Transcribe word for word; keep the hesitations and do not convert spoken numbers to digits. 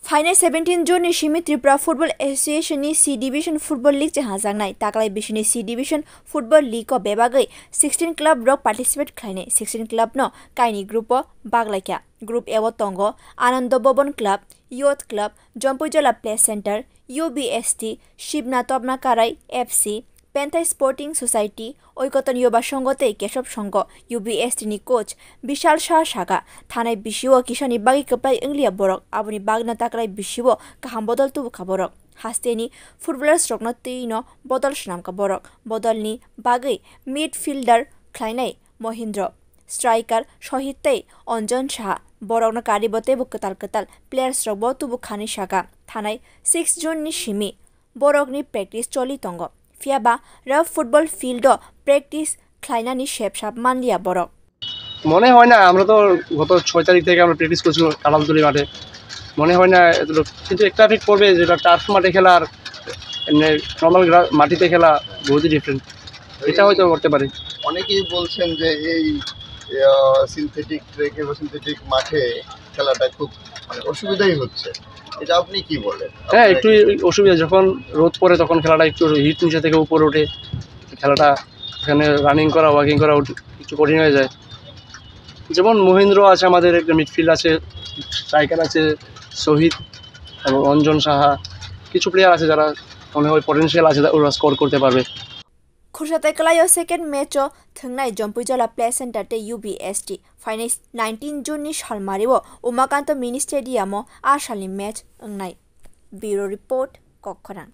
Thainai seventeen June ni simi Tripura Football Association ni C Division Football League chehajaknai. Taklai bisini C Division Football League o bebagwi sixteen club rok participate khlainai. Sixteen club no kaini group o baglaikha. Group A o tongo Anando Bhavan Club, Youth Club, Jompuijala Play Center, U B S T, Shibna Topna Karai F C, Penthai Sporting Society, Oikoton Yoba Songho tei Kesab Songho. U B S T ni coach Bishal Shah sakha, thanai bisio kisani bagwi kwplai wngliya borok, aboni bagwino taklai bisio kaham bodol tubukha borok. Hasteni footballers rokno twino bodol swnamkha borok. Bodolni bagwi midfielder khlainai Mohindro, striker Sohit tei Anjan Saha, borokno karibo teibo kwtal kwtal players rokbo tubukha hinwi sakha. Thanai six June ni simi borokni practice choli tongo. Phiyaba rough football field o practice khlainani sep sap manliya borok. মনে হয় না, আমরা তো গত ছয় তারিখ থেকে আমরা প্র্যাকটিস করছি কাঠালতলি মাঠে। মনে হয় না এতটুকু, কিন্তু একটা এফেক্ট পড়বে, যেটা টার্ফ মাঠে খেলা আর এমনি নর্মাল মাটিতে খেলা বহুতই ডিফারেন্ট। এটা হয়তো করতে পারে। অনেকেই বলছেন যে এই সিনথেটিক ট্র্যাকে বা সিনথেটিক মাঠে খেলাটা খুব, মানে, অসুবিধাই হচ্ছে। এটা আপনি কি বলেন? হ্যাঁ, একটু অসুবিধা, যখন রোদ পড়ে তখন খেলাটা একটু হিট নিচে থেকে উপরে ওঠে, খেলাটা এখানে রানিং করা, ওয়াকিং করা উঠ-, একটু কঠিন হয়ে যায়। যেমন মহেন্দ্র আছে, আমাদের একটা মিডফিল্ড আছে, স্ট্রাইকার আছে শহীদ এবং অঞ্জন সাহা, কিছু প্লেয়ার আছে যারা মনে হয় পটেনশিয়াল আছে, ওরা স্কোর করতে পারবে। Khursa tei kwlaio second match o thwngnai Jompuijala Play Center tei U B S T. Phainai nineteen June ni salmari o Umakanto Mini Stadium o a salni match wngnai. Bureau Report, Kokkhorang.